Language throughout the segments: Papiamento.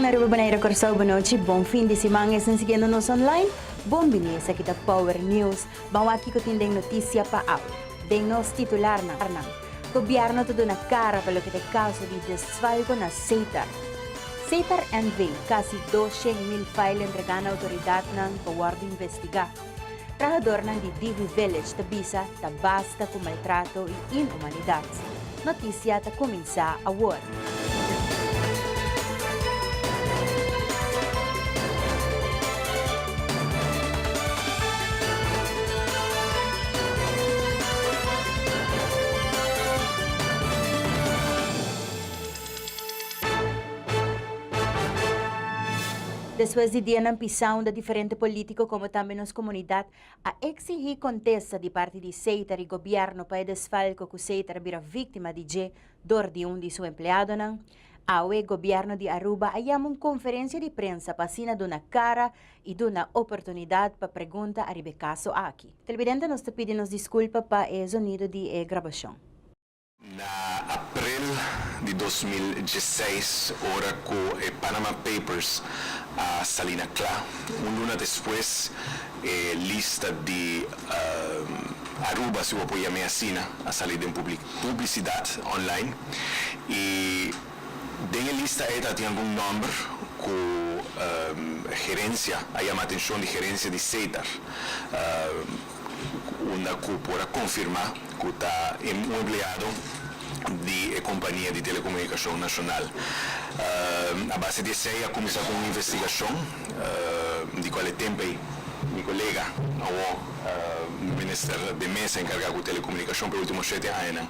Na Aruba, Bonaire, Kòrsou, bonochi, bon fin di siman. Esnan siguiendo nos online, bon bini. Esaki ta Power News. Ban wak kiko tin den notisia pa awe. Den nos titularnan, Gobièrnu ta duna kara pa loke ta e kaso di desfalko na Setar. Setar NV, kasi 200,000 file entregá na outoridatnan pa wòrdu investigá. Trahadornan di Divi Village ta bisa ta basta ku maltrato i inhumanidat. Notisia ta kuminsá awor. Despues di dianan pisá unda diferente polítiko komo tambe nos komunidat a eksihí kontesta di parti di Seitar i gobièrnu pa e desfalko ku Seitar a bira víktima di dje dor di un di su empleadonan, awe gobièrnu di Aruba a yama un konferensia di prensa pa asina duna kara i duna oportunidat pa pregunta ariba e kaso aki. Televidente nos ta pidi nos diskulpa pa e zonido di e grabashon. Na april di 2016 ora cu e Panama Papers a sali na cla, un luna despues e lista di Aruba, si bo por yam'e asina, a sali den publicidad online y den e lista ey tabatin algun nomber cu gerencia a yama atencion di gerencia di Setar. Unda cu por a confirma cu ta un empleado di e compania di telecomunicacion nacional. A base di esey a cuminsa cu un investigacion di cual e tempo ey mi colega awo Minister de Meza encarga cu telecomunicacion pa e ultimo shete añanan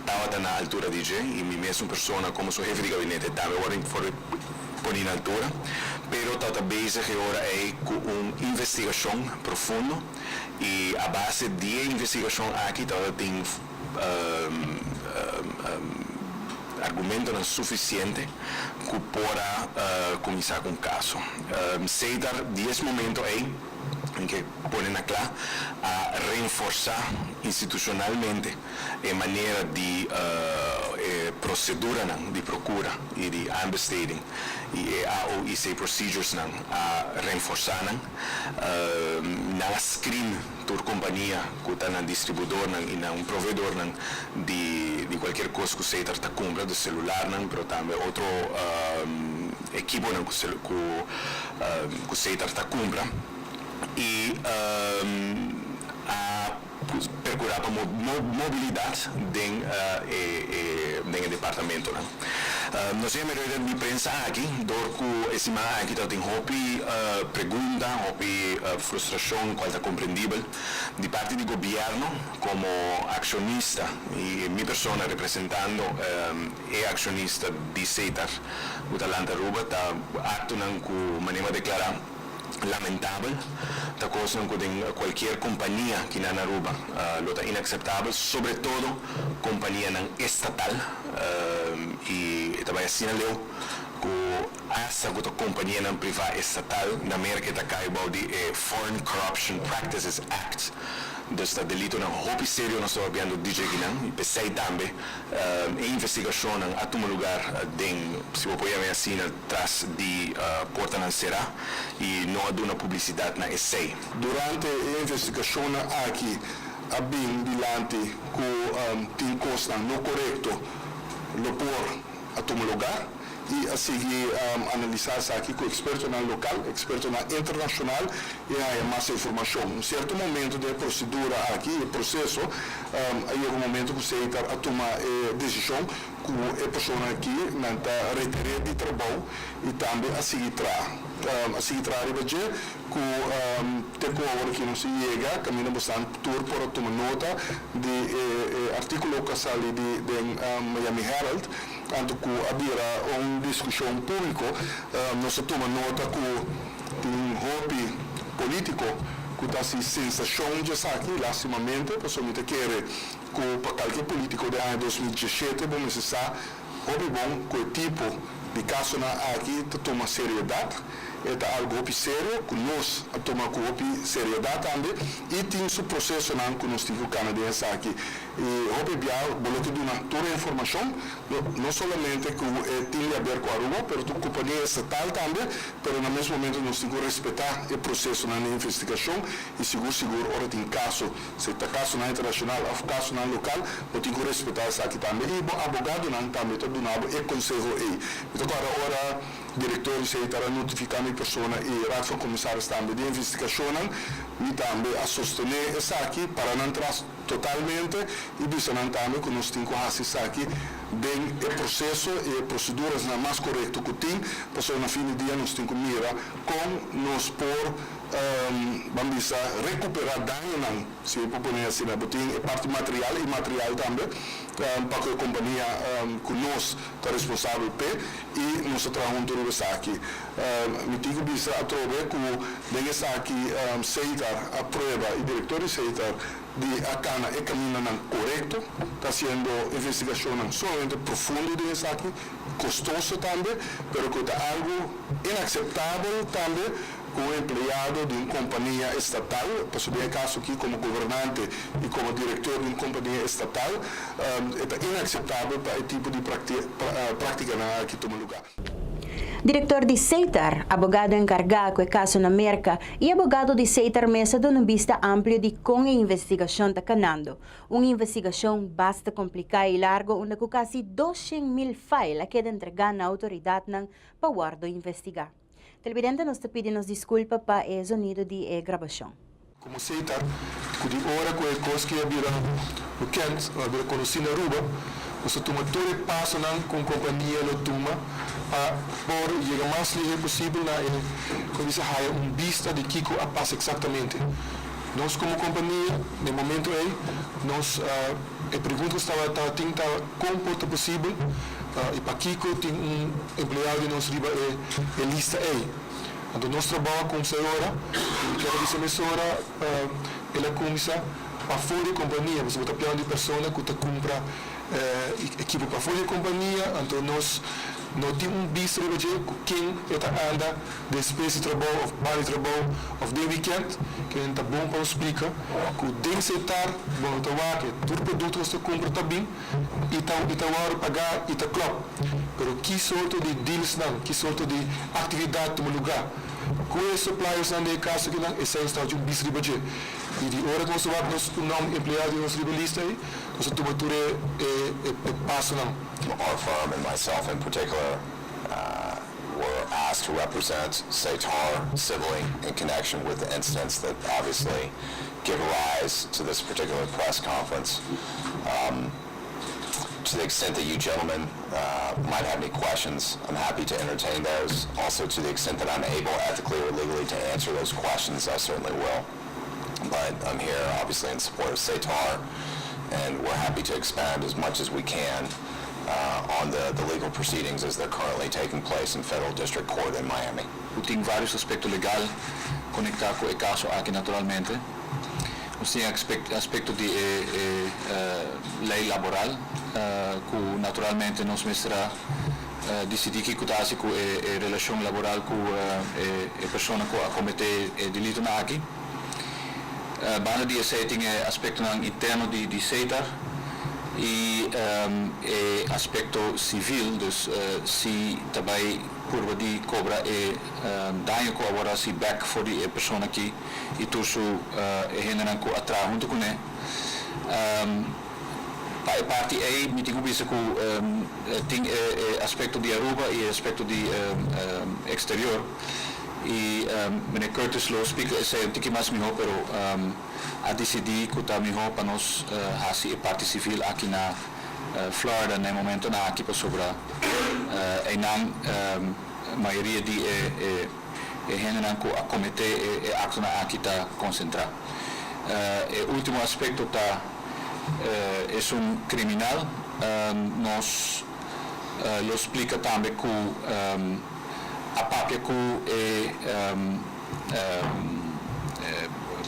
tawata na altura di dje y mi mes un persona como su hefe di gabinete tambe worde poni na altura, pero ta ta bezig e ora ei ku un investigashon profundo i a base di e investigashon aki tabata tin argumentonan sufisiente ku por a kuminsá ku un kaso. Setar di es momento ei, mi ke pone na kla, a renforsá institushonalmente e manera di e proceduranan di procura y di aanbesteding y e AOIC proceduresnan a renforsa nan. Nan a screen tur compania cu ta nan distribuidornan y nan proveedornan di di cualkier cos cu Setar ta cumpra, dus celularnan pero tambe otro equiponan cu cu cu Setar ta cumpra y a Percura pa mobilidad den e den e departamentonan. Nos a yama e rueda di prensa aki dor cu e siman aki tabatin hopi pregunta, hopi frustracion cual ta comprendibel di parti di gobierno como accionista y mi persona representando e accionista di Setar cu ta lanta Aruba ta actonan cu manera declara. Lamentabel, ta cosnan cu den cualkier compania ki na Aruba lo ta inaceptabel, sobre todo companianan estatal y e ta bay asina leu cu hasta cu ta companianan priva estatal na Merca e ta cay bao di e Foreign Corruption Practices Act, dus ta delitonan hopi serio nos ta papiando di djekinan y pesey tambe E investigacionnan a tuma lugar den, si bo por yam'e asina, tras di portanan cerá y no a duna publicidad na esey. Durante e investigacionnan aki a bin dilanti cu tin cosnan no corecto lo por a tuma lugar y a sigui analisa esaki cu expertonan local, expertonan internacional y haña mas informacion. Un cierto momento den e procedura aki, e proceso, a yega un momento cu Setar a tuma e decision cu e persona aki nan ta reterer di trabou y tambe a sigui traha. A sigui traha riba dje cu te cu awor aki nos a yega caminda bosnan tur por a tuma nota di e articulo cu a sali di den Miami Herald. Anto cu a bira un discusion publico, nos a tuma nota cu tin hopi politico cu ta haci sensacion djesaki, lastimamente, pasobra mi ta kere cu pa calke politico den aña 2017 bo mester sa hopi bon cu e tipo di casonan aki ta tuma seriedad. E ta algo hopi serio ku nos a tuma ku hopi seriedat tambe i tin su prosesonan ku nos tin ku kana den esaki. I hopi bia bo lo ke duna tur e informashon, no no solamente ku e tin di haber ku Aruba, pero tur kompania estatal tambe, pero na mes momento nos tin ku respetá e prosesonan di investigashon i sigur sigur ora tin kaso, si ta kasonan internashonal òf kasonan lokal, bo tin ku respetá esaki tambe i bo abogadonan tambe ta duna bo e konseho ei. Mi ta kòrda ora. Direktor di Setar a notifiká mi persona i Raad van Commissaris tambe di investigashonnan. Mi tambe a sostené esaki, para nan tras totalmente i bisa nan tambe ku nos tin ku hasi esaki den e proseso i e prosedurasnan mas korekto ku tin, pasobra na fin di dia nos tin ku mira kon nos por, ban bisa, rekuperá dañonan. Si bo por pone asina, bo tin e parti material, inmaterial tambe, pa ku e kompania ku nos ta responsabel p'e i nos ta traha huntu riba esaki. Mi tin ku bisa atrobe ku den esaki Setar a prueba i direktor di Setar di a kana e kamindanan korekto, ta hasiendo investigashonnan sumamente profundo den esaki, kostoso tambe, pero ku ta algu inakseptabel tambe ku un empleado di un kompania estatal, pasobra den e kaso aki komo gobernante i komo direktor di un kompania estatal, e ta inakseptabel pa e tipo di práktikanan aki tuma lugá. Direktor di Setar, abogado enkargá ku e kaso na Merka i abogado di Setar mes a duna un bista amplio di kon e investigashon ta kanando. Un investigashon basta kompliká i largo unda ku kasi 200,000 fail a keda entregá na outoridatnan pa wòrdu investigá. Televidente nos ta pidi nos disculpa pa e zonido di e grabacion. Como Setar, cu di ora cu e cos ki a bira bekend o a bira conoci na Aruba, nos a tuma tur e pasonan cu un compania lo tuma pa por yega mas lihe posibel na e, como bisa, haya un bista di kico a pasa exactamente. Nos como compania, na e momento ey, nos e pregunta cu nos tabatin ta con por ta posibel y pakico tin un empleado di nos riba e lista ey. Anto nos trabou a cuminsa e ora y mi kier a bisa mesora el a cuminsa pafó di e compania, pasobra bo ta piano di persona cu ta cumpra ekipo pafó di e compania, anto nos no tin un bista riba dje cu ken e ta anda despues di trabou of banda di trabou of den weekend, kende ta bon pa nos splica cu den setar bo no ta wak tur producto cu nos ta cumpra ta bin y ta y ta wòrdu pagá y ta klòp. Pero ki sorto di dealsnan, ki sorto di aktividat tuma lugá ku e suppliersnan den e kaso akinan, esei nos ta haci un bis riba dje. Y di ora ku nos ta wak nos un nòmber empleado di nos riba e lista ei, nos ta tuma tur e e e pasonan. Our firm and myself in particular were asked to represent Setar civilly in connection with the incidents that obviously give rise to this particular press conference. To the extent that you gentlemen might have any questions, I'm happy to entertain those. Also, to the extent that I'm able ethically or legally to answer those questions, I certainly will. But I'm here, obviously, in support of Setar, and we're happy to expand as much as we can on the, the legal proceedings as they're currently taking place in federal district court in Miami. Tin varios aspecto legal conecta cu e caso aki naturalmente. Nos tin aspecto di e, e ley laboral cu naturalmente nos mester dicidi kico ta haci cu e, e relacion laboral cu e, e persona cu a comete e delitonan aki. Banda di esey tin e aspectonan interno di, di Setar y e aspecto civil, dus si ta bay purba di cobra e daño cu a worde haci back for di e persona aki y tur su e hendenan cu a traha hunto cune. Pa e parti ey mi tin cu bisa cu tin e, e aspecto di Aruba y e aspecto di exterior y meneer Curtis lo splica esey un tiki mas miho, pero a dicidi cu ta miho pa nos haci e parti civil aki na Florida na e momentonan aki pasobra eynan mayoria di e, e, e hendenan cu a comete e, e actonan aki ta concentra. E ultimo aspecto ta esun criminal. Nos lo splica tambe cu a papia cu e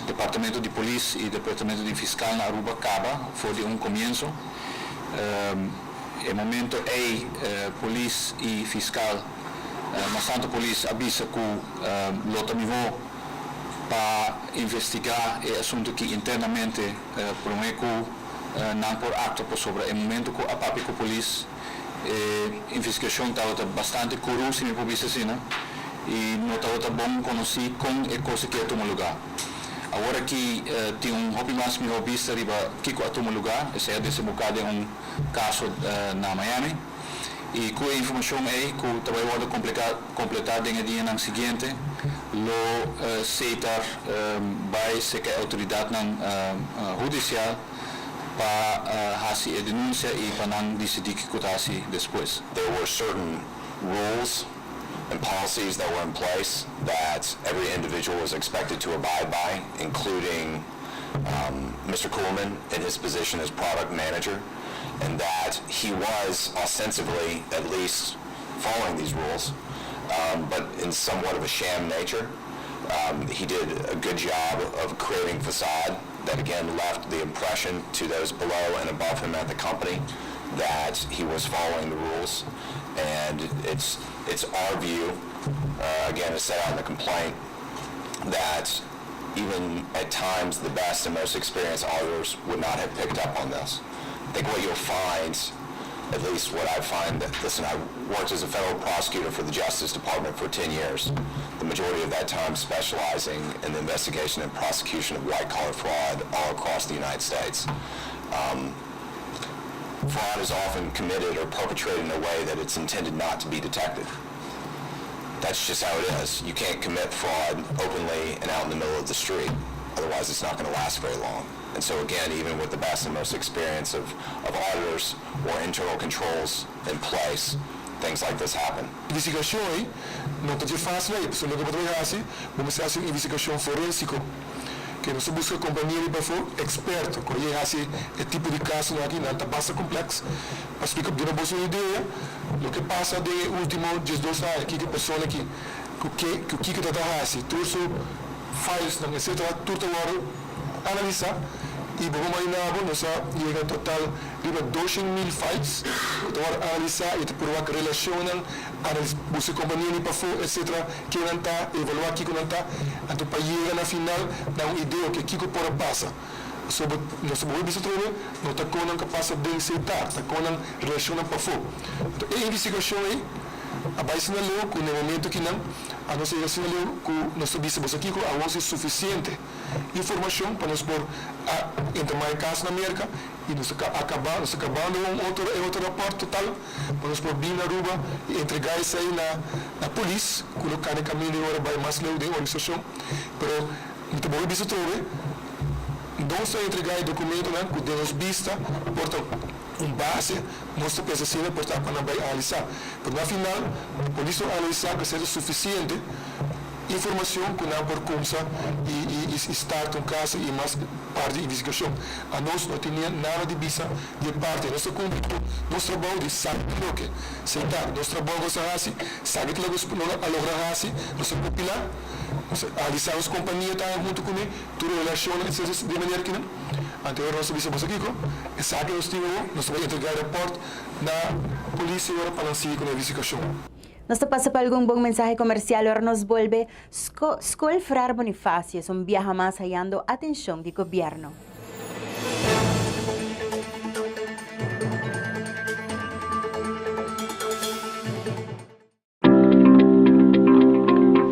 Departamento di Polis y Departamento di Fiscal na Aruba caba for di un comienzo. E momento ey polis y fiscal Mas tantu polis a bisa ku lo ta mihó pa investigá e asuntu aki internamente promé ku nan por aktua pasobra e momento ku a papia ku polis e investigashon tabata bastante kuru si mi por bisa asina i no tabata bon konosí kon e kos aki a tuma lugá. Awor aki tin un hopi mas mihó bista riba kiko a tuma lugá, esei a desemboká den un kaso na Miami i ku e informashon ei ku ta bai wòrdu kompletá den e dianan siguiente lo Setar bai serka e outoridatnan hudisial pa hasi e denunsia i pa nan disidí kiko ta hasi despues. There were certain rules and policies that were in place that every individual was expected to abide by, including Mr. Koolman in his position as product manager, and that he was ostensibly at least following these rules, but in somewhat of a sham nature. He did a good job of creating facade that again left the impression to those below and above him at the company that he was following the rules. And it's, it's our view, again, as set out in the complaint, that even at times the best and most experienced auditors would not have picked up on this. I think what you'll find, at least what I find, that, listen, I worked as a federal prosecutor for the Justice Department for 10 years, the majority of that time specializing in the investigation and prosecution of white-collar fraud all across the United States. Fraud is often committed or perpetrated in a way that it's intended not to be detected. That's just how it is. You can't commit fraud openly and out in the middle of the street. Otherwise, it's not going to last very long. And so again, even with the best and most experience of, of auditors or internal controls in place, things like this happen. Investigashon ei no ta dje fásil ei, pasobra loke bo ta bai hasi, bo mester hasi un investigashon forénsiko, ke nos ta buska kompania di pafó eksperto ku a yega hasi e tipo di kasonan aki, nan ta basta komplèks. Pa splika duna boso un idea loke pasa den e último diesdos aña, kiko e persona aki ku ke ku kiko ta ta hasi, tur su filesnan etcetera tur ta wòrdu analisá i bo por imaginá bo nos a yega total riba 200.000 files ku ta wòrdu analisá i ta por wak relashonnan, analis buska kompania di pafó etcetera ken nan ta, evaluá kiko nan ta, anto pa yega na final na un idea oke kiko por a pasa. Pasobra nos ta bolbe bisa atrobe, no ta kon nan ka pasa den setar, ta kon nan relashonnan pafó. Anto e investigashon ei a bai asina leu ku na e momento kinan a nos a yega asina leu ku nos ta bisa boso kiko awor si sufisiente informashon pa nos por a entamá e kaso na Merka i nos ta akabá nos ta kabando un otro e otro rapòrt total pa nos por bin na Aruba i entregá esei na na polis ku lo kane kaminda e ora bai mas leu den organisashon. Pero Mi ta bolbe bisa atrobe, nos ta entregá e dokumentonan ku den nos bista por ta un base, nos ta pensa asina por ta pa nan bai analisá. Pero na final, polis lo analisá ku esei ta sufisiente informashon ku nan por kumsa i i start un kaso i mas parti di investigashon. Anos no tin nada di bisa di e parti. Nos ta kumpli ku nos trabou di sa loke esei ta. Nos trabou ku nos a hasi, sa ke loke nos a logra hasi, nos a kompilá. Nos a alisá nos kompania ta huntu kuné, tur e relashonnan etcetera di manera kinan. Anto ora nos a bisa boso kiko, esaki nos tin awor, nos ta bai entregá e rapòrt na polis i ora pa nan sigui ku nan investigashon. Nos ta pasa pa algun bon mensahe komersial ora nos bolbe. Skol Frère Bonifacius un biaha mas hayando atenshon di gobièrnu.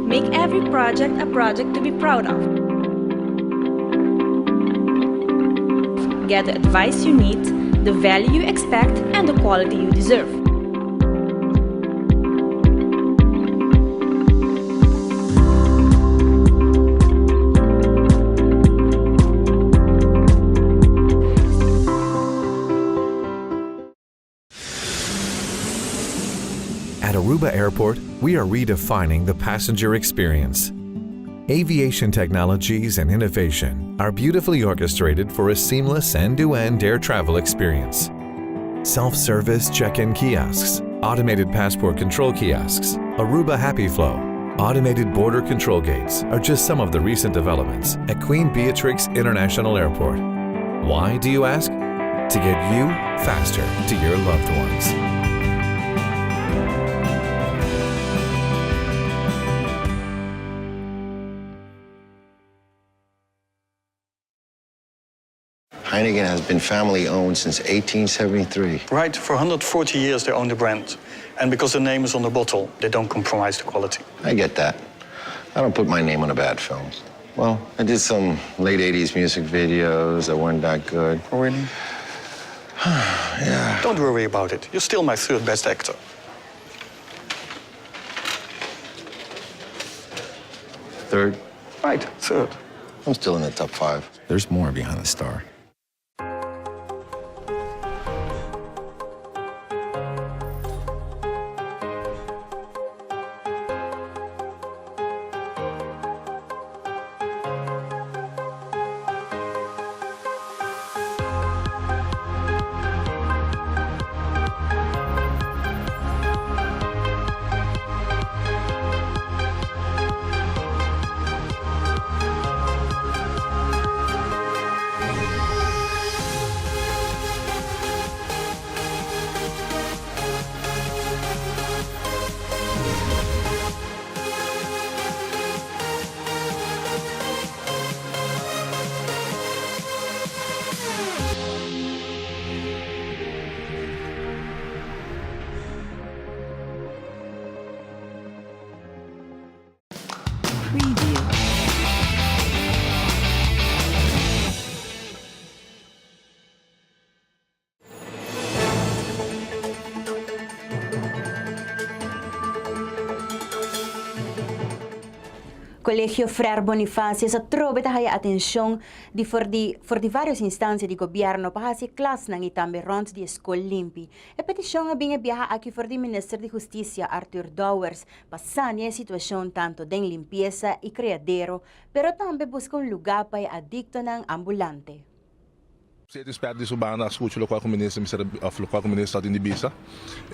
Make every project a project to be proud of. Get the advice you need, the value you expect, and the quality you deserve. At Aruba Airport, we are redefining the passenger experience. Aviation technologies and innovation are beautifully orchestrated for a seamless end-to-end air travel experience. Self-service check-in kiosks, automated passport control kiosks, Aruba Happy Flow, automated border control gates are just some of the recent developments at Queen Beatrix International Airport. Why, do you ask? To get you faster to your loved ones. Heineken has been family owned since 1873. Right, for 140 years they own the brand. And because the name is on the bottle, they don't compromise the quality. I get that. I don't put my name on a bad film. Well, I did some late 80s music videos that weren't that good. Oh, really? Yeah. Don't worry about it. You're still my third best actor. Third? Right, third. I'm still in the top five. There's more behind the star. Preview. Colegio Frère Bonifacius atrobe ta haya atencion di for di for di varios instancia di gobierno pa haci klasnan y tambe rond di e scol limpi. E peticion a bin e biaha aki for di Minister di Husticia Arthur Dowers pa sania e situacion tanto den limpiesa y criadero pero tambe busca un luga pa e adictonan ambulante. Seti spèrt di su banda a skucha lokual ku minister mester a òf lokual ku minister ta tin di bisa.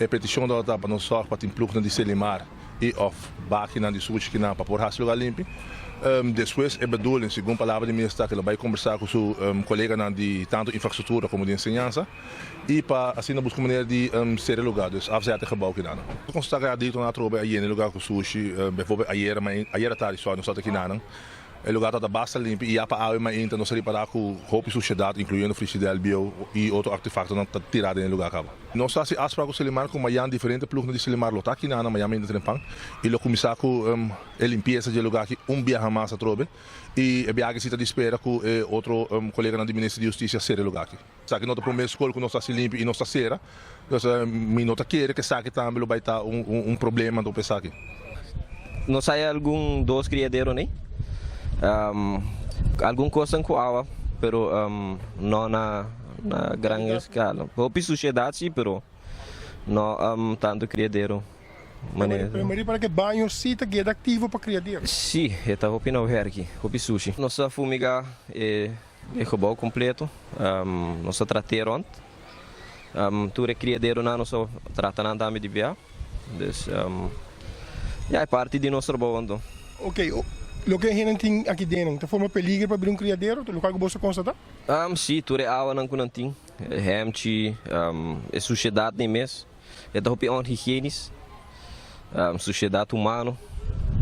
E petishon tabata pa nos sòrg pa tin plugnan di Selimar i òf bakinan di sushi kinan pa por hasi lugar limpi. Despues e bedoeling, segun palabra di minister, ta ku lo bai kombersá ku su koleganan di tantu infrastruktura komo di enseñansa i pa asina buska un manera di sera e lugar, dus afzet e gebou kinan. Nos konstatá ku e adiktonan atrobe a yena e lugar ku sushi, bijvoorbeeld ayera, ayera tardi sòri nos tabata kinanan. E lugar tabata basta limpi i ya pa awe mainta nos a ripará ku hopi sushedat, inkluyendo frishider, bieu i otro artefaktonan ta tirá den e lugar kaba. Nos ta hasi afsprak ku Selimar ku mayan diferente plugnan di Selimar lo ta aki nan mayan mainta trempan i lo kuminsá ku e limpiesa di e lugar aki un biaha mas atrobe i e biaha aki si ta di spera ku e otro koleganan di Minister di Hustisia sera e lugar aki. Esaki no ta promé skol ku nos ta hasi limpi i nos ta sera, dus mi no ta kere ku esaki tambe lo bai ta un problema anto pa esaki. Nos haya algun dos criadero nei, algun cosnan cu awa, pero no na gran escala. Hopi suciedad si, pero no tanto criadero manera. Pero mi ripara cu e baño si ta keda activo pa criadero. Si, e ta hopi na werki, hopi sushi. Nos a fumiga e E gebou completo nos a traté rond. Tur e criaderonan nos a trata nan tambe di bia. Dus ya e parti di nos trabou anto. Ok, loke e hendenan tin aki denen ta forma peliger pa bira un criadero? Ta lokual ku boso a constata? Si, tur e awanan ku nan tin, e hemchi, e sushedad den mes, e ta hopi onhigienisch. Sushedat humano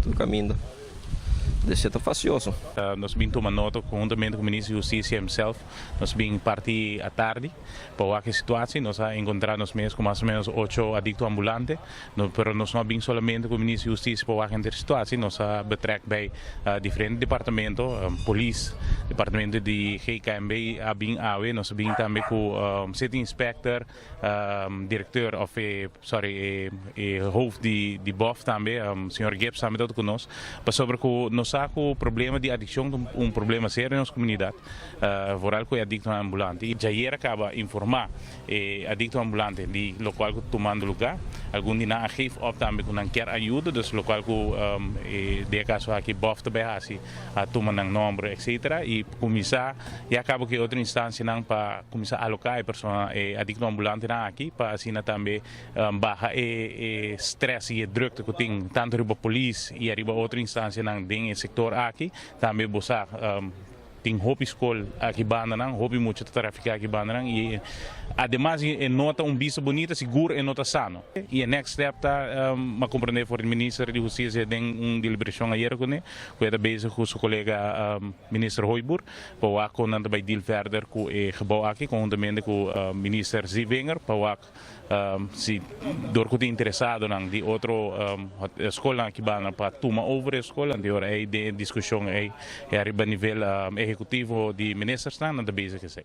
tur kaminda. Debe ta fasioso. Nos bin tuma nota conhuntamente cu Minister di Husticia himself. Nos bin parti atardi pa wak e situatie. Nos a encontra nos mes cu mas o menos ocho adicto ambulante. Pero nos no a bin solamente cu Minister di Husticia pa wak henter situatie. Nos a betrek bij diferente departamento, polis, departamento di GKMB a bin awe. Nos a bin tambe cu City Inspector, Directeur of e sorry e e hoofd di di bof tambe señor Gibbs tambe tabata cu nos pasobra cu nos sa cu problema di adiccion ta un problema serio den nos comunidad vooral cu e adictonan ambulante y djayer a caba informa e adicto ambulante di locual cu ta tumando lugar algun di nan a geef op tambe cu nan kier ayuda dus locual cu e den e caso aki bof ta bay haci a tuma nan nomber etcetera y cuminsa ya caba cu e otro instancianan pa Kuminsá aloká e persona, e adikto ambulantenan aki pa asina tambe baha e e strès i e drukte ku tin tantu riba polis i ariba otro instansianan den e sektor aki. Tambe bo sa. Tin hopi skol aki bandanan, hopi mucha ta trafiká aki bandanan i ademas e no ta un bista bunita, sigur e no ta sano. I e next step ta, m'a komprendé for di Minister di Hustisia den un deliberashon ayera kuné, ku e ta bezig ku su kolega Minister Hooyboer pa wak kon nan ta bai deal verder ku e gebou aki konhuntamente ku Minister Zievinger pa wak Si dor ku tin interesadonan di otro skolnan aki banda pa tuma over e skol, anto e ora ei den e diskushon ei e ariba nivel ehekutivo di ministersnan nan ta bezig esei.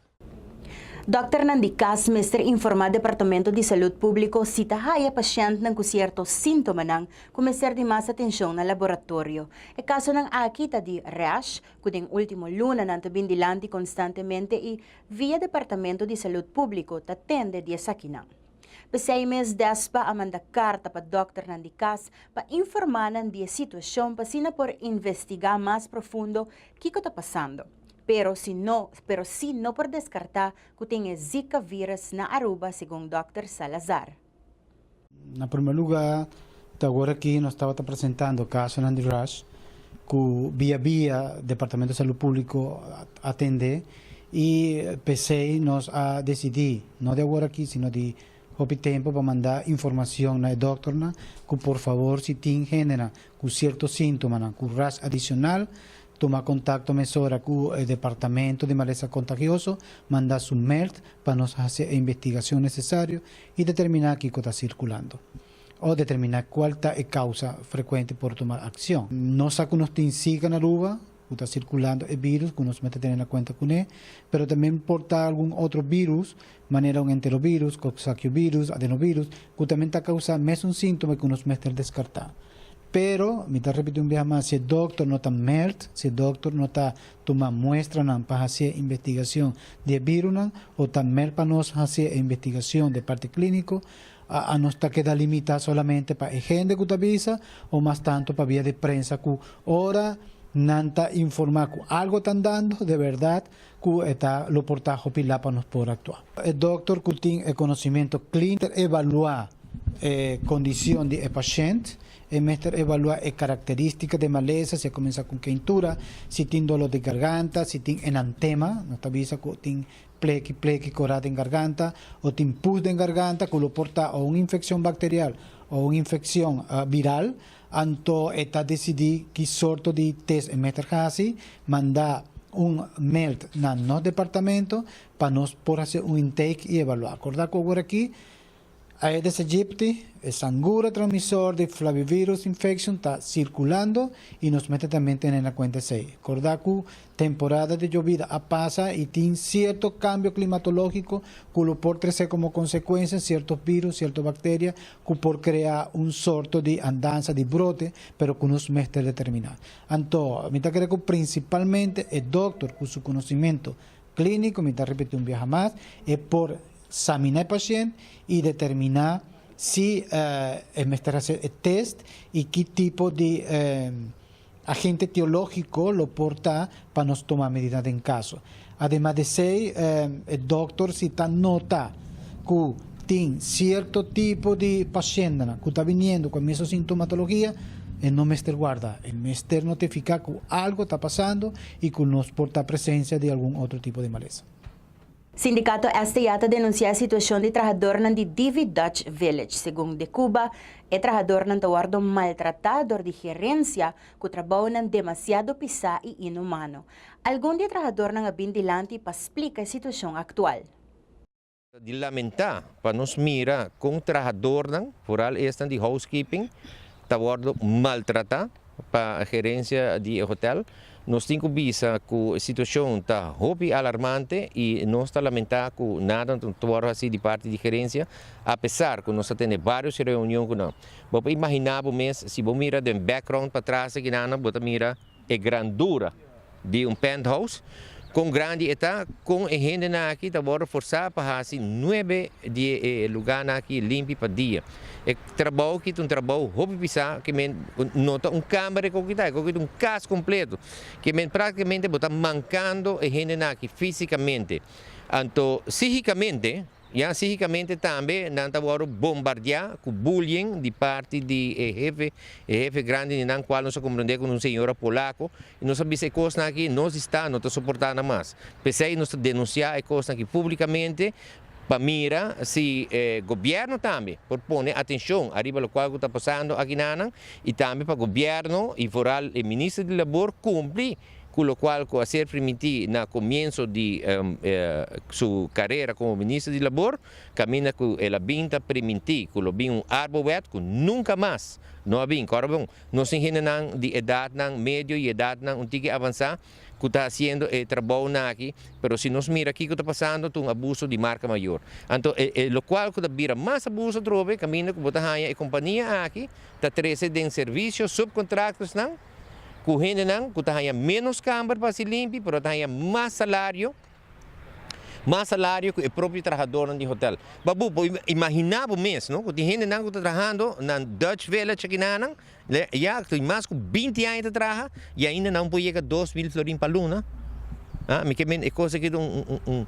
Dòkternan di kas mester informá Departamento di Salud Públiko si ta haya pashèntnan ku sierto síntomanan ku mester di mas atenshon na laboratorio. E kasonan aki ta di rash, ku den último lunanan ta bin dilanti konstantemente i Via Departamento di Salud Públiko ta tende di esakinan. P'esei mes Despa a manda karta pa dòkternan di kas pa informá nan di e situashon pa asina por investigá mas profundo kiko ta pasando. Pero si no pero si no por deskartá ku tin e Zika virus na Aruba segun dòkter Salazar. Na primer lugar, te awor aki nos tabata presentando casonan di rash cu via via Departamento di Salud Publico a atende y p'esey nos a decidi, no di awor aki sino di hopi tempo pa manda informacion na e doctornan cu por favor si tin hendenan cu cierto sintomanan cu rash adicional Tuma contacto mesora cu e Departamento di Malesa Contagioso, manda su meld pa nos haci e investigacion necesario y determina kico ta circulando o determina cual ta e causa frecuente por tuma accion. Nos sa cu nos tin Zika na Aruba, cu ta circulando e virus cu nos mester tene na cuenta cune, pero tambe por ta algun otro virus, manera un enterovirus, coxsackiovirus, adenovirus, cu tambe ta causa mesun sintoma cu nos mester descarta. Pero, mi ta repiti un biaha mas, si e dokter no ta meld, si e dokter no ta tuma muestranan pa haci e investigacion di e virusnan, o ta meld pa nos haci e investigacion di e parti clinico, a a nos ta keda limita solamente pa e hende cu ta bisa, o mas tanto pa via di prensa cu ora nan ta informa cu algo ta andando, de berdad cu e ta lo por ta hopi la pa nos por actua. E dokter cu tin e conocimento clinico mester evalua e condicion di e pashent, e mester evalua e caracteristica di e malesa, si a cuminsa cu keintura, si tin dolor di garganta, si tin enantema, nos ta bisa cu tin pleki pleki cora den garganta, o tin pus den garganta cu lo por ta o un infeccion bacterial o un infeccion viral, Anto e ta decidí ki sorto di test e mester haci, manda un meld na nos departamento pa nos por haci un intake y evalua. Corda cu awor aki Aedes aegypti, e sangura transmisor di flavivirus infection ta circulando y nos mester tambe tene na cuenta esey. Corda cu Temporada di yobida a pasa y tin cierto cambio climatologico cu lo por trece como consecuencia cierto virus, cierto bacteria cu por crea un sorto di andanza di brote, pero cu nos mester determina. Anto, mi ta kere cu principalmente e doctor cu su conocimento clinico, mi ta ripiti un biaha mas, e por samina e pacient y determina si e mester haci e test y ki tipo di Agente etiológiko lo por ta pa nos tuma medida den kaso. Ademas di esei, e dòkter si ta nota ku tin sierto tipo di pashentenan ku ta biniendo ku e mesun sintomatologia, e no mester guarda. E mester notifiká ku algo ta pasando i ku nos por ta presensia di algun otro tipo di malesa. Sindicato STA ta denuncia e situacion di trahadornan di Divi Dutch Village. Segun De Cuba, e trahadornan ta wordo maltrata dor di gerencia cu trabounan demasiado pisa y inhumano. Algun di e trahadornan a bin dilanti pa splica e situacion actual. Di lamenta pa nos mira con trahadornan, vooral esnan di housekeeping, ta wordo maltrata pa gerencia di e hotel. Nos tin cu bisa cu e situacion ta hopi alarmante y nos ta lamenta cu nada no ta wordo haci di parti di gerencia, a pesar cu nos a tene varios reunion cu nan. Bo por imagina bo mes, si bo mira den background patras aki nan, bo ta mira e grandura di un penthouse, con grandi e ta, con e hendenan aki ta wordo forsa pa haci nuebe di e lugarnan aki limpi pa dia. E trabou aki ta un trabou hopi pisá, ke men no ta un kamber e koki ta, e koki ta un kas kompleto. Ke men praktikamente bo ta mankando e hendenan aki físikamente. Anto sígikamente. Ya psíkikamente tambe nan ta wòrdu bombardiá ku bullying di parti di e hefe, e hefe grandi di nan kual nos a komprendé ku un señora polako i nos a bisa e kosnan aki nos di sta no ta soportá nan mas. P'esei nos ta denunsiá e kosnan aki públikamente pa mira si e gobièrnu tambe por pone atenshon ariba lokual ku ta pasando aki nanan i tambe pa gobièrnu i foral e minister di labor kumpli ku lokual ku a ser primintí na komienso di su karera komo minister di labor, kaminda ku el a bin ta primintí ku lo bin un arbowet ku nunka mas no a bin. Kòrda bon, nos tin hendenan di edatnan medio i edatnan un tiki avansá ku ta hasiendo e trabounan aki, pero si nos mira kiko ta pasando ta un abuso di marka mayor. Anto e lokual ku ta bira mas abuso atrobe kaminda ku bo ta haña e kompania aki ta trese den servisio subkontraktosnan, ku hendenan ku ta haña ménos kamber pa hasi limpi pero ta haña mas salario, mas salario ku e propio trahadornan di hotel. Babu, bo imaginá bo mes no ku tin hendenan ku ta trahando na Dutch Village akinanan ya tin mas ku binti aña ta traha i ainda nan por yega 2000 florin pa luna. Ah, mi ke men e kos aki ta un un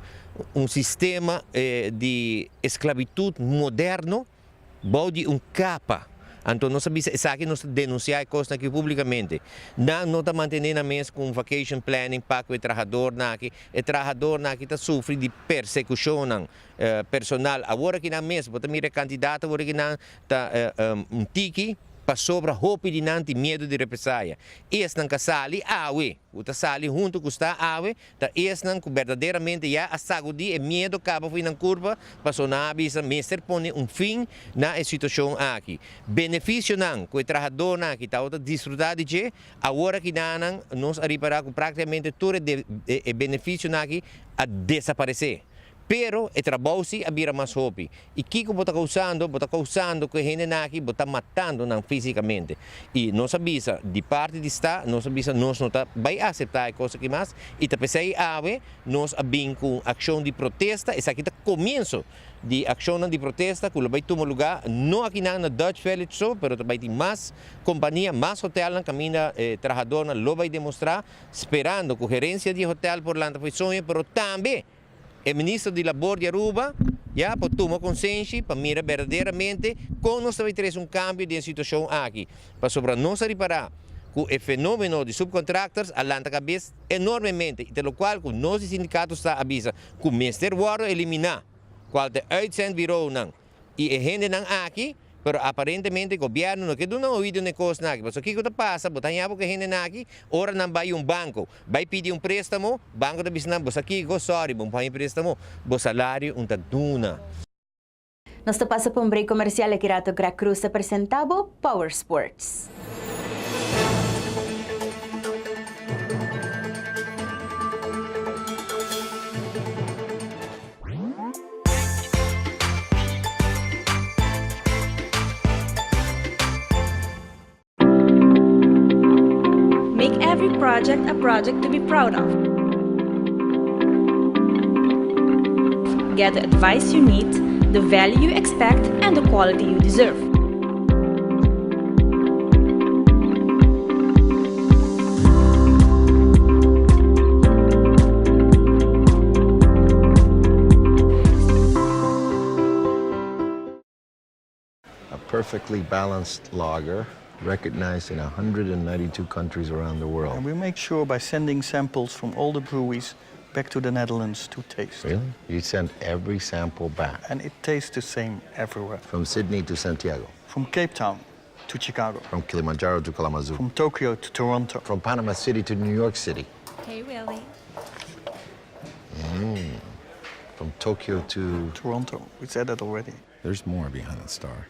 un sistema di esklabitut moderno. Bou di un kapa. Anto nos a bisa esaki nos ta denunsiá e kosnan aki públikamente. Nan no ta mantené nan mes ku un vacation planning pa ku e trahadornan aki. E trahadornan aki ta sufri di persekushonnan personal. Awor aki nan mes bo ta mira e kantidat awor aki nan ta un tiki pasobra hopi di nan tin miedu di represaya. Esnan ka sali awe, ku ta sali huntu ku sta awe, Ta esnan ku berdaderamente ya a sagudí e miedu kaba fo'i nan kurpa, pasobra nan a bisa mester pone un fin na e situashon aki. Benefisionan ku e trahadónan aki tabata disfrutá di dje, awor aki nan nos a ripará ku práktikamente tur e benefisionan aki a desaparesé. Pero e trabou si a bira mas hopi. I kiko bo ta kousando? Bo ta kousando ku e hendenan aki bo ta matando nan físikamente. I nos a bisa di parti di sta, nos a bisa nos no ta bai aseptá e kos aki mas. I ta p'esei awe nos a bin ku un akshon di protesta. Esaki ta komienso di akshonnan di protesta ku lo bai tuma lugá no akinan na Dutch Village so, pero ta bai tin mas kompania, mas hotelnan kaminda e trahadornan lo bai demostrá sperando ku gerensia di e hotel por lanta for e soño, pero tambe E minister di Labor di Aruba ya por tuma konsenshi pa mira berdaderamente kon nos ta bay trese un kambio den e situashon aki. Pasobra nos a ripará ku e fenomeno di subcontractors a lanta kabes enormemente i ta lokual ku nos di sindikato sta a bisa ku mester wòrdu eliminá kual ta e uitzendbureaunan I e hendenan aki, pero aparentemente gobierno no ke duna oido na e kosnan aki. Pasobra kiko ta pasa, bo ta haña bo ku e hendenan aki, ora nan bai un banko, bai pidi un prestamo, banko ta bisa nan, bo sa kiko, sorry, bo no por haña prestamo, bo salario un ta duna. Nos ta pasa pa un break comercial aki rato Greg Cruz ta presenta bo Power Sports. Make every project a project to be proud of. Get the advice you need, the value you expect, and the quality you deserve. A perfectly balanced lager recognized in 192 countries around the world. And we make sure by sending samples from all the breweries back to the Netherlands to taste. Really? You send every sample back? And it tastes the same everywhere. From Sydney to Santiago? From Cape Town to Chicago. From Kilimanjaro to Kalamazoo. From Tokyo to Toronto. From Panama City to New York City. Hey, Willie. From Tokyo to... Toronto. We said that already. There's more behind the star.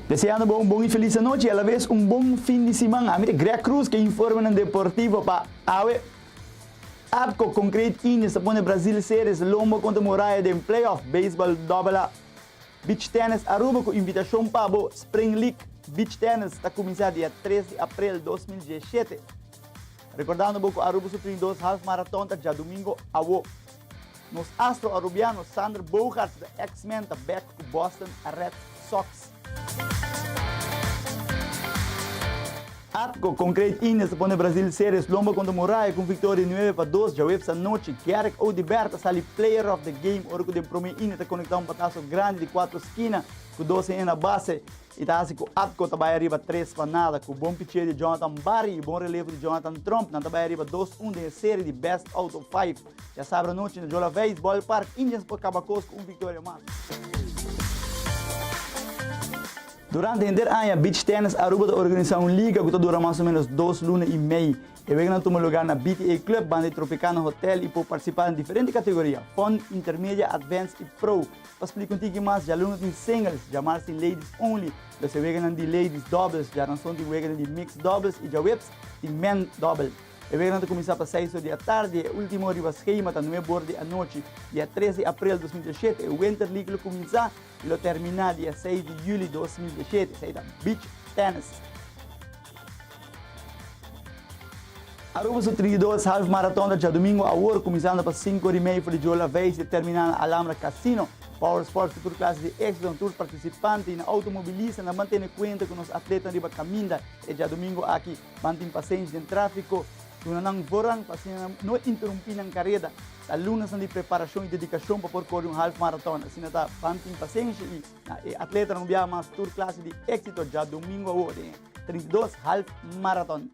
Deseando bo un bon y feliz anochi y alavez un bon fin di siman. Ami ta Greg Cruz ke informenan deportivo pa awe. Atco Concrete Indians ta pone Brazil Ceres lombo contra Muraya den playoff Baseball Dobbel A. Beach Tennis Aruba cu invitacion pa bo Spring League Beach Tennis ta cuminsa dia tres di april 2017. Recordando bo cu Aruba su 32 Half Marathon ta djadomingo awo. Nos astro Arubiano Xander Bogaerts de X-Men ta bek cu Boston Red Sox. Atco Concrete Indians ta pone Brazil Series lomba contra Muraya cu un victoria di nuebe pa dos djaweps anochi. Garrick Oduber ta sali Player of the Game ora cu den prome inning ta conecta un batazo grandi di cuatro skina cu dos hende na base y ta haci cu Atco ta bay ariba tres pa nada. Cu bon picheo di Jonathan Barry y bon relevo di Jonathan Tromp nan ta bay ariba dos un den e serie di best out of five. Djasabra anochi na Jola Veis Ballpark, Indians por kaba kos ku un viktoria mas. Durante henter aña, Beach Tennis Aruba ta organisá un liga ku ta dura mas o ménos dos luna i mei. E weganan tuma lugá na BTA Club banda di Tropicana Hotel i por partisipá den diferente kategoria, Fun, Intermedia, Advanced i Pro. Pa splika un tiki mas, djaluna tin singles, djamars tin ladies only, los e weganan di ladies doubles, djaranson tin weganan di mixed doubles i djaweps tin men double. E weganan ta kuminsá pa seis or di atardi, e último riba skema ta nuebe or di anochi. Dia tres di aprel 2017 e Winter League lo kuminsá i lo terminá dia seis di yüli 2017. Esei ta beach tennis. Aruba su 32 half marathon ta djadumingu awor, kuminsando pa sinku or i mei for di Jola Veis i terminá na Alhambra Casino. Power Sports ku tur klase di éksito na tur partisipante i na outomobilista na mantene kuenta ku nos atletanan riba kaminda e djadumingu aki. Ban tin pasenshi den tráfiko, duna nan voorrang pa asina nan no interumpí nan kareda. Ta lunasnan di preparashon i dedikashon pa por kore un half maraton. Asina ta, ban tin pasenshi i na e atletanan un biaha mas tur klase di éksito djadumingu awor den e 32 half maraton.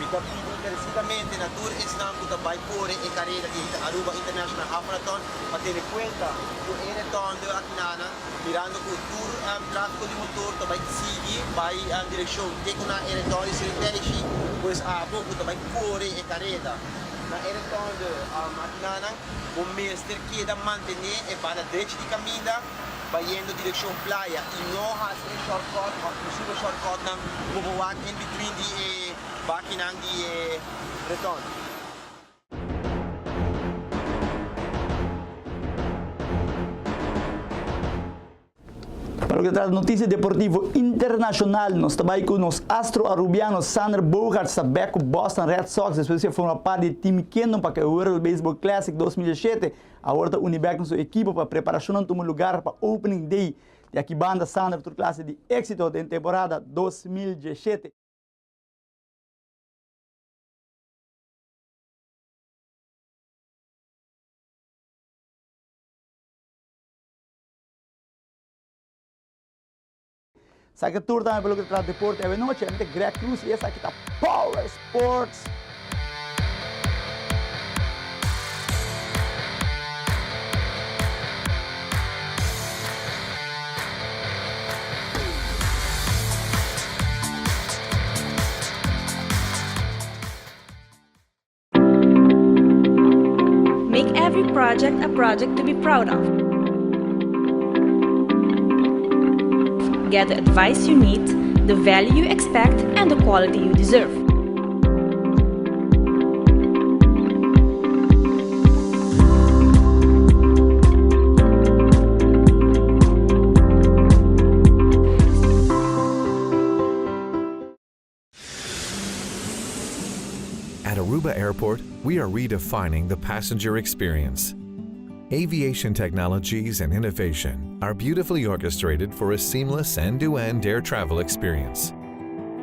Mi ta pidi encarecidamente na tur esnan cu ta bay core e careda di Aruba International Half Marathon pa tene cuenta cu e retonde akinanan, mirando cu tur trafico di motor ta bay sigui bay direccion te cu na e retonde Sirinteishi, pues abo cu ta bay core e careda na e retonde akinanan bo mester keda mantene e banda drechi di caminda. Bayendo direccion playa y no haci e shortcut of posibel shortcutnan cu bo wak in between di e bakinan di e reton. Pa loke ta trata noticia deportivo internacional, nos ta bay cu nos astro Arubiano Xander Bogaerts ta bek cu Boston Red Sox despues di a forma parti di Team Kingdom pa cu e World Baseball Classic 2017. Awor ta uni bek na su ekipo pa preparashonnan tuma lugar pa Opening Day di aki banda Sander tur klase di éksito den temporada 2017. Esaki tur tambe pa loke ta trata deporte awe nochi. Ami ta Greg Cruz y esaki ta Power Sports. Make every project a project to be proud of. Get the advice you need, the value you expect, and the quality you deserve. At Aruba Airport, we are redefining the passenger experience. Aviation technologies and innovation are beautifully orchestrated for a seamless end-to-end air travel experience.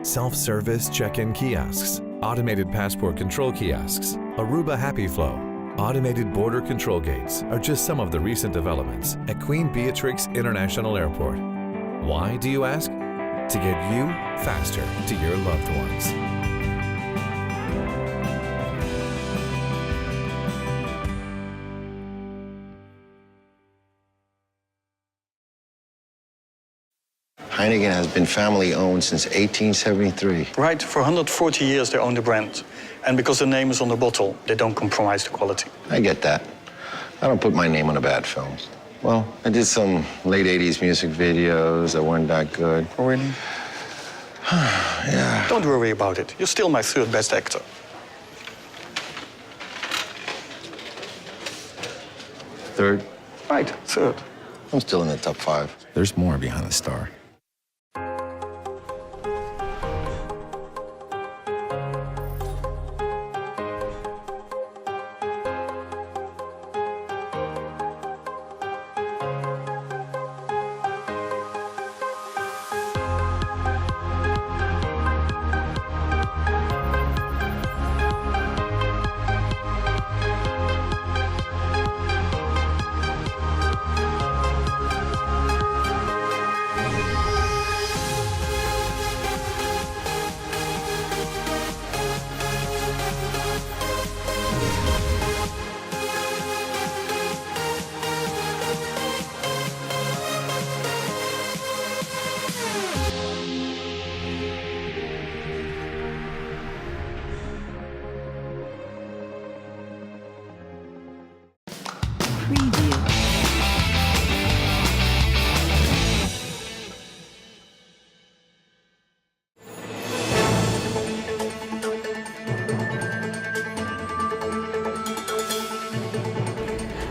Self-service check-in kiosks, automated passport control kiosks, Aruba Happy Flow, automated border control gates are just some of the recent developments at Queen Beatrix International Airport. Why, do you ask? To get you faster to your loved ones. Heineken has been family owned since 1873. Right, for 140 years they own the brand. And because the name is on the bottle, they don't compromise the quality. I get that. I don't put my name on a bad film. Well, I did some late 80s music videos that weren't that good. Oh, really? yeah. Don't worry about it. You're still my third best actor. Third? Right, third. I'm still in the top five. There's more behind the star. Preview.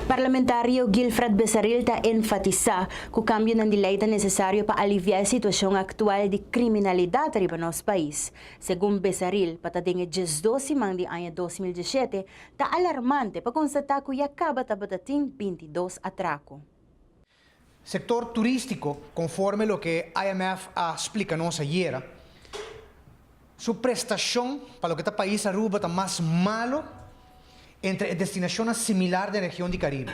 Parlamentario Guilfred Besaril ta enfatisá ku kambionan di lei ta nesesario pa aliviá e situashon aktual di kriminalidat riba nos pais. Segun Besaril, pa ta den e diesdos siman di aña 2017, ta alarmante pa konstatá ku ya kaba tabata tin bintidos atrako. Sector turistico, conforme loke IMF a splica nos ayera, su prestacion pa loke ta pais Aruba ta mas malo entre e destinacionnan similar den region di Caribe.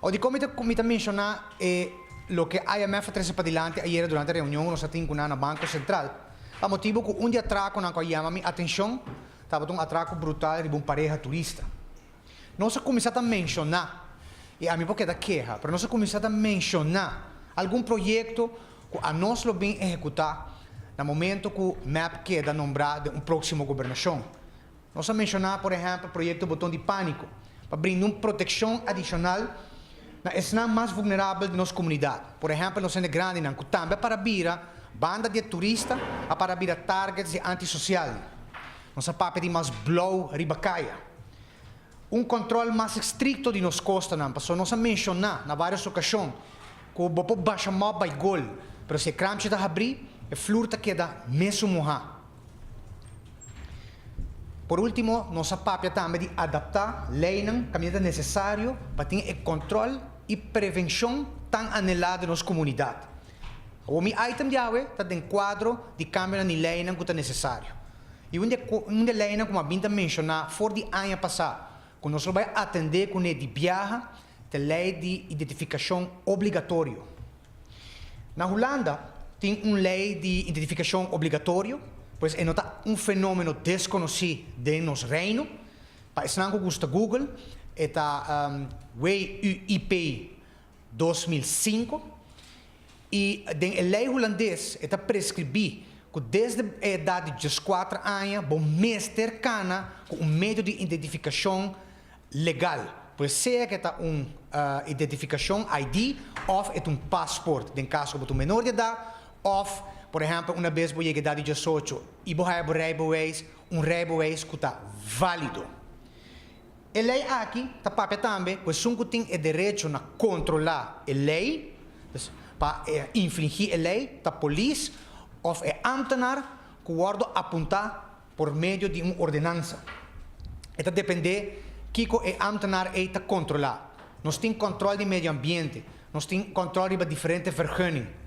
Awor dikon mi ta mi ta menciona e loke IMF a trece padilanti ayera durante e reunion cu nos a tin cu nan na Banco Central, pa motibo cu un di atraconan cu a yama mi atencion tabata un atraco brutal riba un pareha turista. Nos a kuminsá ta menshoná, i ami por keda keha, pero nos a kuminsá ta menshoná algun proyekto ku anos lo bin ehekutá na momento ku mep keda nombrá den un próksimo gobernashon. Nos a menshoná, por ehèmpel, proyekto Boton di Pániko, pa brinda un protekshon adishonal na esnan mas vulnerabel di nos komunidat, por ehèmpel nos hende grandinan ku tambe a para bira banda di e turista, a para bira targets di antisosialnan. Nos a papia di mas blou riba kaya. Un kòntròl mas estrikto di nos kostanan, pasobra nos a menshoná na vários okashon ku bo por basha mòp bai gol, pero si e kramchi ta habrí, e flur ta keda mesun muhá. Por último, nos a papia tambe di adaptá leinan kaminda ta nesesario pa tin e kòntròl i prevenshon tan anhelá den nos komunidat. Awor mi item di awe ta den kuadro di kambionan di leinan ku ta nesesario. I un di e un di e leinan ku mi a bin ta menshoná for di aña pasá ku nos lo bai atendé kuné di biaha ta e lei di identifikashon obligatorio. Na Hulanda tin un lei di identifikashon obligatorio, pues e no ta un fenómeno deskonosí den nos Reino. Pa esnan ku gusta Google, e ta WUIP 2005, i den e lei hulandes e ta preskribí ku desde e edat di dieskuater aña bo mester kana ku un medio di identifikashon legal, pues sea ku e ta un identifikashon, ID, òf e ta un pasport den kaso ku bo ta un menor di edat, òf por ehèmpel una bes bo yega edat di diesocho i bo haya bo rijbewijs, un rijbewijs ku ta válido. E lei aki ta papia tambe ku esun ku tin e derecho na kontrolá e lei, dus pa infringí e lei, ta polis òf e ámtenar ku wòrdu apuntá por medio di un ordenansa. E ta dependé kiko e ámtenar ei ta kontrolá. Nos tin kòntròl di medio ambiente, nos tin kòntròl riba diferente vergunning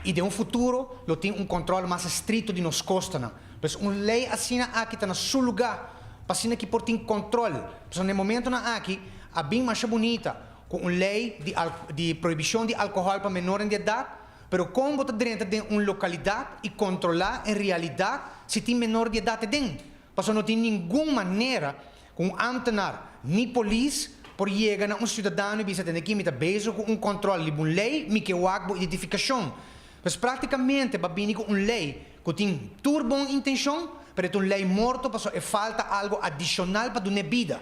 i den un futuro lo tin un kòntròl mas estrikto di nos kostanan. Pues un lei asina aki ta na su lugá pa asina ki por tin kòntròl. Pasobra na e momentonan aki a bin masha bunita ku un lei di di prohibishon di alkohòl pa menornan di edat, pero kon bo ta drenta den un lokalidat i kontrolá en realidat si tin menor di edat aden? Pasobra no tin ningun manera Ku un ámtenar ni polis por yega na un siudadano i bisa tende aki mi ta bezig ku un kòntròl riba un lei, mi ke wak bo identifikashon. Pues práktikamente bo a bini ku un lei ku tin tur bon intenshon, pero e ta un lei morto pasobra e falta algu adishonal pa dun'é bida.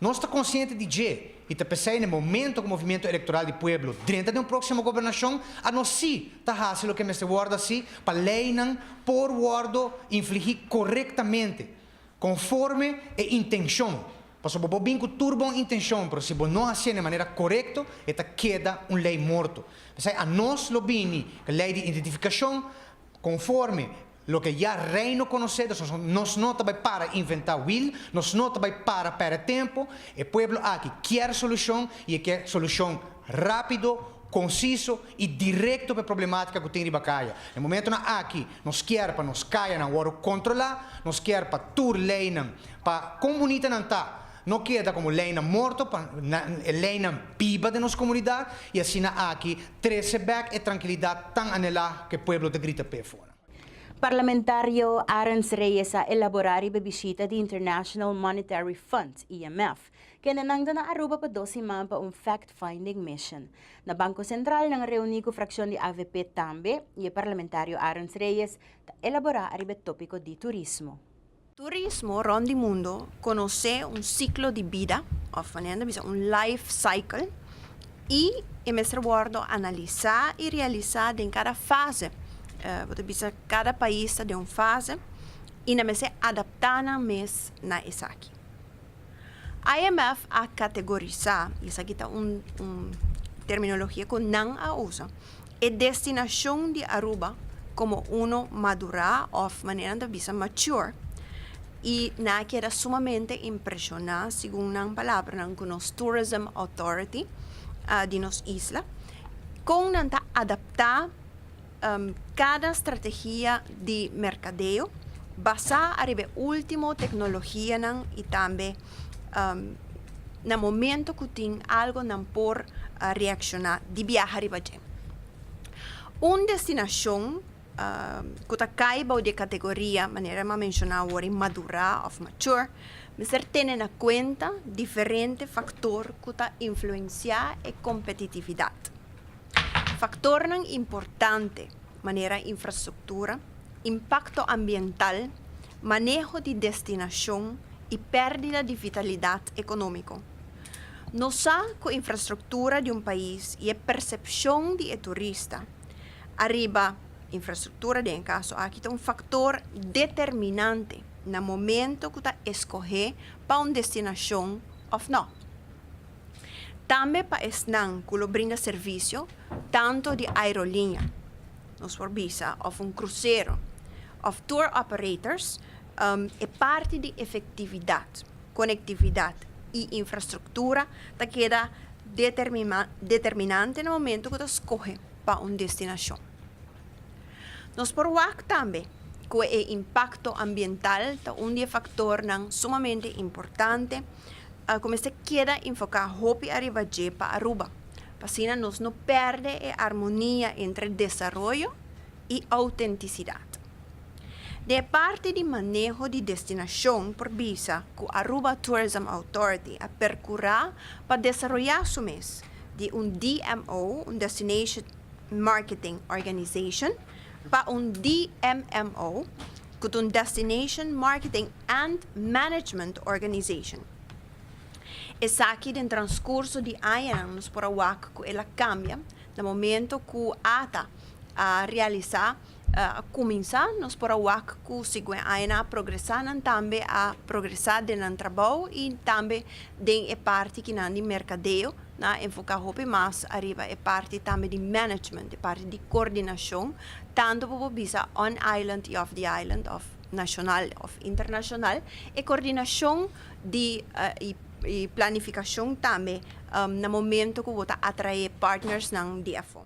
Nos ta konsiente di dje. I ta p'esei na e momento ku Movimiento Electoral di Pueblo drenta den un próksimo gobernashon, anos sí ta hasi loke mester wòrdu hasí pa leinan por wòrdu infligí korektamente, konforme e intenshon. Pasobra bo por bin ku tur bon intenshon, pero si bo no hasié na e manera korekto, e ta keda un lei morto. P'esei anos lo bini ku lei di identifikashon konforme Loke ya Reino konosé, dus nos no ta bai para inventá wiel, nos no ta bai para pèrdè tempu. E pueblo aki kier solushon i e kier solushon rápido, konsiso i direkto pa e problemátika ku tin riba kaya. Na e momentunan aki nos kier pa nos kayanan wòrdu kontrolá, nos kier pa tur leinan, pa kon bunita nan ta, no keda komo leinan morto, pa e leinan biba den nos komunidat i asina aki trese bèk e trankilidat tan anhelá ku e pueblo ta grita p'e for. Parlamentario Arends Reyes a elabora riba e bishita di International Monetary Fund, IMF, kendenan ta na Aruba pa dos siman pa un fact-finding mission. Na Banco Central nan a reuni cu fraccion di avp tambe y e parlamentario Arends Reyes ta elabora ariba e topico di turismo. Turismo rond di mundo conoce un ciclo di bida of manera nan ta bisa un life cycle y e mester wordo analisa y realisa den cada fase. Bo ta bisa cada pais ta den un fase y nan mester adapta nan mes na esaki. IMF a categorisa, y esaki ta un terminologia cu nan a usa, e destinacion di Aruba como uno madura of manera nan ta bisa mature y nan a keda sumamente impresiona segun nan palabranan cu nos Tourism Authority di nos isla con nan ta adapta cada strategia di mercadeo basa ariba e ultimo tecnologianan y tambe na momento cu tin algo nan por reacciona di biaha riba dje. Un destinacion cu ta cay bou di e categoria manera mi a menciona awor e madura of mature mester tene na cuenta diferente factor cu ta influencia e competitividad. Factornan importante manera infrastructura, impacto ambiental, maneho di destinacion y perdida di vitalidad economico. Nos sa cu infrastructura di un pais y e percepcion di e turista ariba infrastructura den e caso aki ta un factor determinante na momento cu ta escoge pa un destinacion of no. Tambe pa esnan cu lo brinda servicio tanto di aeroliña, nos por bisa, of un crucero, of tour operators, e parti di efectividad, conectividad y infrastructura ta keda determinante na momento cu ta scoge pa un destinacion. Nos por wak tambe cu e impacto ambiental ta un di e factornan sumamente importante cu mester keda enfoca hopi ariba dje pa Aruba, pa asina nos no perde e armonia entre desaroyo y autenticidad. Den e parti di maneho di destinacion por bisa cu Aruba Tourism Authority a percura pa desaroya su mes di un DMO, un Destination Marketing Organization, pa un DMMO, cu ta un Destination Marketing and Management Organization. Esaki den transcurso di añanan nos por a wak cu el a cambia na momento cu ata a realisa, a cuminsa, nos por a wak cu segun e añanan a progresa nan tambe a progresa den nan trabou y tambe den e parti kinan di mercadeo nan a enfoca hopi mas ariba e parti tambe di management, e parti di coordinacion tanto bo por bisa on island y off the island of nashonal òf internashonal, e kordinashon di i planifikashon tambe na momento ku bo ta atraé partnersnan di afó.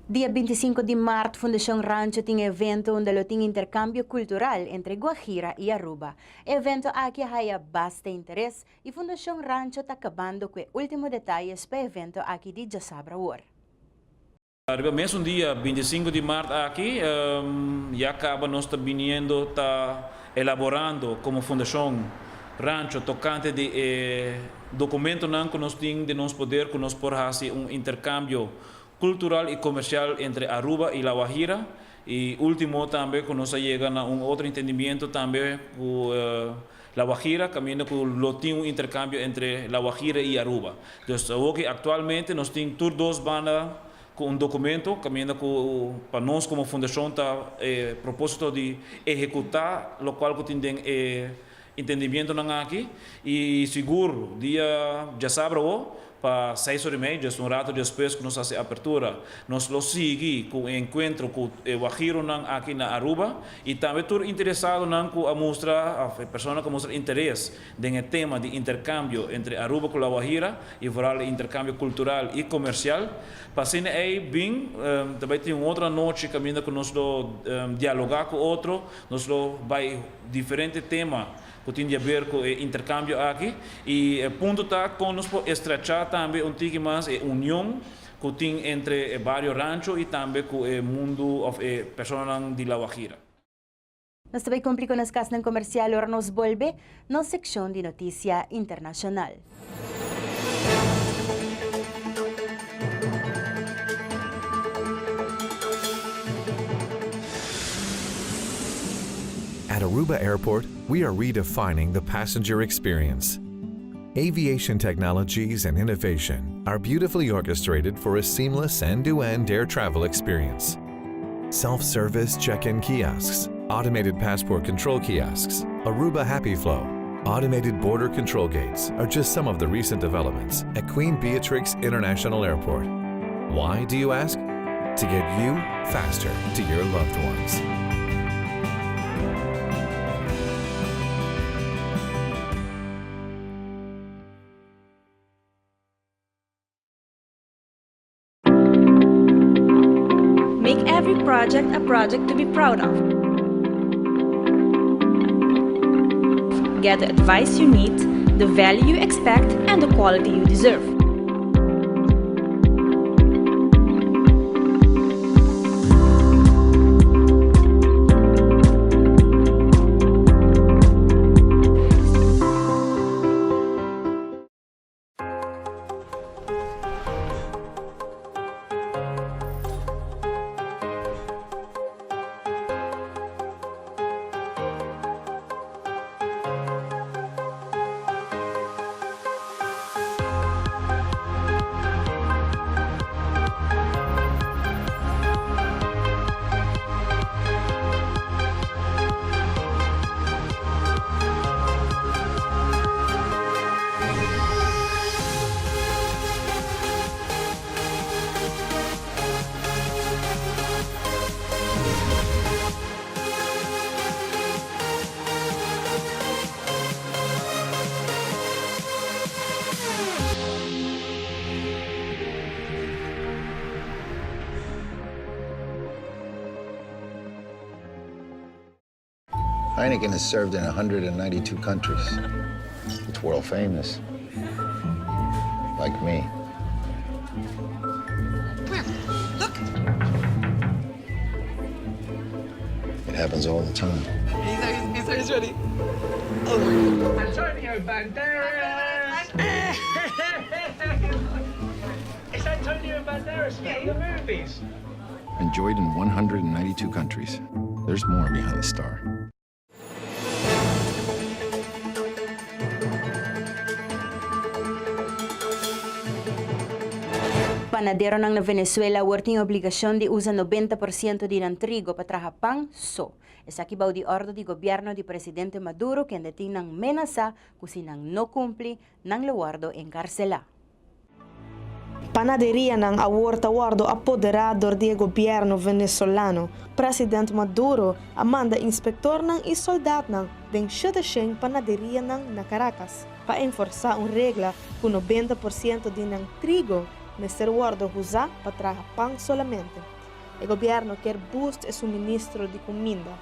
Dia 25 di mart Fundashon Rancho tin evento unda lo tin interkambio kultural entre Guajira i Aruba. E evento aki a haya basta interes i Fundashon Rancho ta kabando ku e ultimo detayes pa e evento aki di djasabra awor. Riba mesun dia 25 di mart aki ya caba nos ta biniendo ta elaborando como Fundacion Rancho tocante di e documentonan cu nos tin den nos poder cu nos por haci un intercambio cultural y comercial entre Aruba y La Guajira y ultimo tambe cu nos a yega na un otro entendimiento tambe cu. La Guajira caminda cu lo tin un intercambio entre La Guajira y Aruba. Dus awoki actualmente nos tin tur dos banda cu un documento caminda cu pa nos como fundacion ta e proposito di ehecuta locual cu tin den e Entendimientonan aki y sigur dia djasabra awo pa seis ora y mei, djes un rato despues cu nos haci apertura, nos lo sigui cu e encuentro cu e wagironan aki na Aruba y tambe tur interesadonan cu a mustra of e persona cu a mustra interes den e tema di intercambio entre Aruba cu La Guajira y vooral e intercambio cultural y comercial. Pa asina ey bin ta bay tin un otro anochi caminda cu nos lo dialoga cu otro, nos lo bay Diferente tema ku tin di haber ku e interkambio aki i e punto ta kon nos por estrechá tambe un tiki mas e union ku tin entre e bario Rancho i tambe ku e mundu òf e personanan di La Guajira. Nos ta bai kumpli ku nos kasnan komersial ora nos bolbe nos sekshon di notisia internashonal. At Aruba Airport, we are redefining the passenger experience. Aviation technologies and innovation are beautifully orchestrated for a seamless end-to-end air travel experience. Self-service check-in kiosks, automated passport control kiosks, Aruba Happy Flow, automated border control gates are just some of the recent developments at Queen Beatrix International Airport. Why, do you ask? To get you faster to your loved ones. Make every project a project to be proud of. Get the advice you need, the value you expect, and the quality you deserve. Heineken has served in 192 countries. It's world famous. Like me. Where? Look. It happens all the time. He's, he's, he's ready. Oh. Antonio Banderas! It's Antonio Banderas from the movies. Enjoyed in 192 countries. There's more behind the star. Panaderonan na Venezuela awor tin obligacion di usa nobenta por ciento di nan trigo pa traha pan so. Esaki bou di ordo di gobierno di presidente Maduro kende tin nan menasa cu si nan no cumpli, nan lo wordo encarcela. Panaderianan awor ta wordo apodera dor di e gobierno Venezolano. President Maduro a manda inspectornan y soldatnan den shete shen panaderianan na Caracas pa enforsa un regla cu nobenta por ciento di nan trigo mester wordo usa pa traha pan solamente. E gobierno kier boost e suministro di cuminda.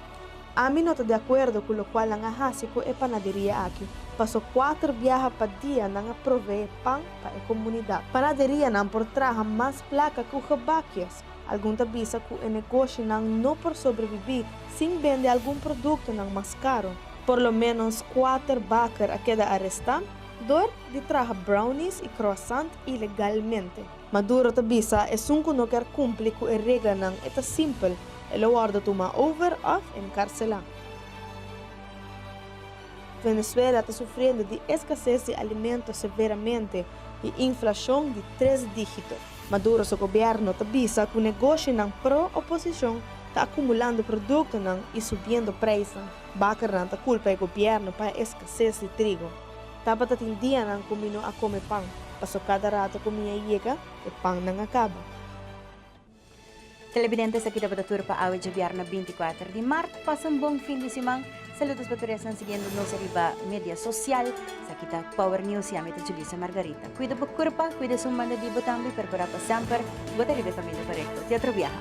Ami no ta di akuerdo ku lokual nan a hasi ku e panaderia aki, paso kuater biaha pa dia nan a proveé pan pa e komunidat. Panaderianan por traha mas plaka ku gebakjes. Algun ta bisa ku e negoshinan no por sobrebibí sin bende algun produktonan mas karo. Por lo ménos kuater baker a keda arestá dor di traha brownies i croissant ilegalmente. Maduro ta bisa esun ku no kier kumpli ku e reglanan e ta simpel, E lo wordo tuma over of encarcela. Venezuela ta sufriendo di escases di alimento severamente y inflacion di tres digito. Maduro su gobierno ta bisa cu negoshinan pro-oposicion ta acumulando productonan y subiendo prijsnan. Bakernan ta culpa e gobierno pa e escases di trigo. Tabata tin dianan cu mi no a come pan, paso cada rato cu mi a yega, e pannan a caba. Televidente esaki tabata tur pa awe djabièrnè 24 di mart. Pasa un bon fin di siman. Saludos pa tur esnan siguiendo nos riba media sosial. Esaki ta Power News y ami ta Julissa Margarita. Cuida bo curpa, cuida esun banda di bo tambe y percura pa semper bo ta riba e caminda corecto. Te otro biaha.